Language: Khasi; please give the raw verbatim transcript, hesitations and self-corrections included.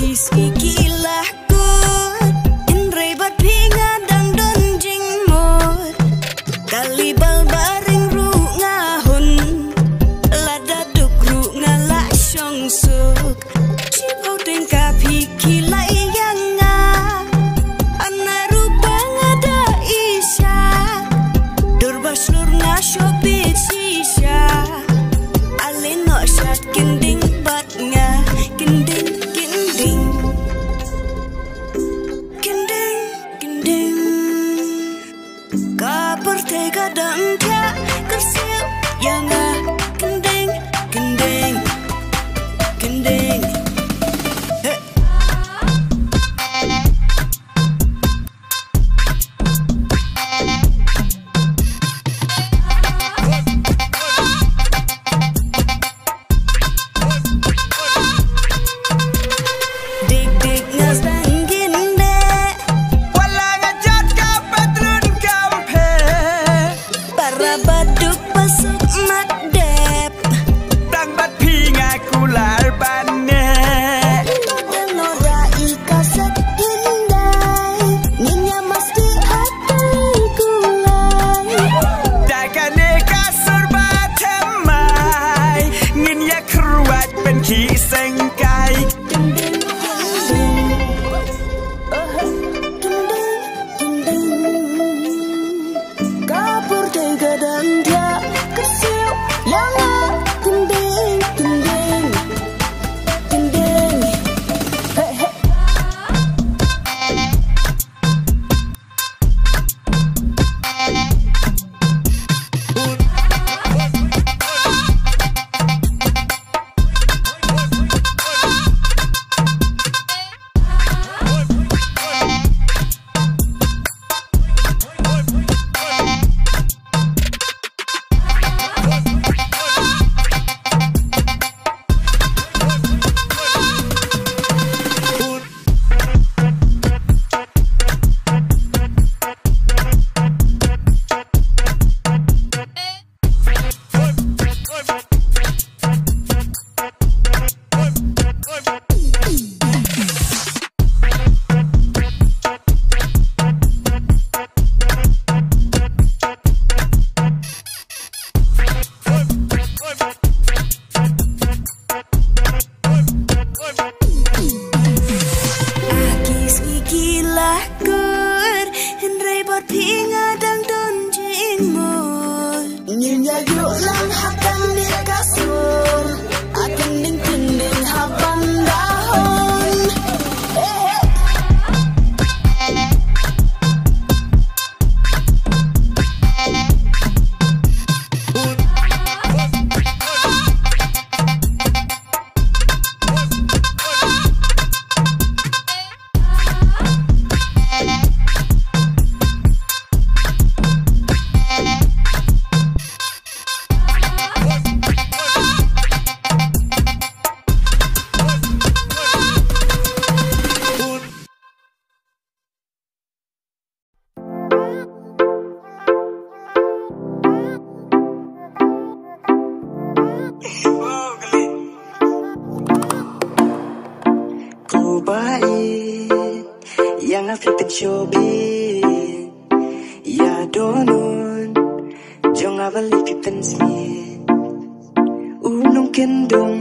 Ki sngi ki la kut, hynrei bad phi nga dang don jingmut. Kali bal baring ruh nga hun, lada duk ruh nga la shong suk. Shiphew tyngka phi ki la ïa nga, ana ruh ba nga da isha. Dur ba shlur nga shoh bit shisha. Ale noh shat kynding bad nga, kynding, kynding. Kynding, kynding. Ka pyrthei ka dang thiah kyrsiew ïa nga. Kynding, kynding, kynding. Hey. Dik dik nga sdang gin de. Wala nga jot ka patrun kampe. Para baduk pasuk mat dep. Tang bad phi nga kular bane. Noda noda i ka set gin dai. Ngin ïa masti at kulai. Da kane ka sur ba thymmai. Ngin ïa kyrwat pynkhih sengkai. Ka pyrthei ka dang thiah kyrsiew ïa nga. Kynding, kynding, kynding. Hey, hey. Ki sngi ki la kut, hynrei bad phi nga dang don jingmut. Ngin ïa ïoh lang ha kane ka sur, a kynding kynding ha ban da hon. Hey, hey. Ko ba ïeit ïa nga phi pynshoi beit, ïa dohnud jong nga balei phi pynsngiat. U nongkyndong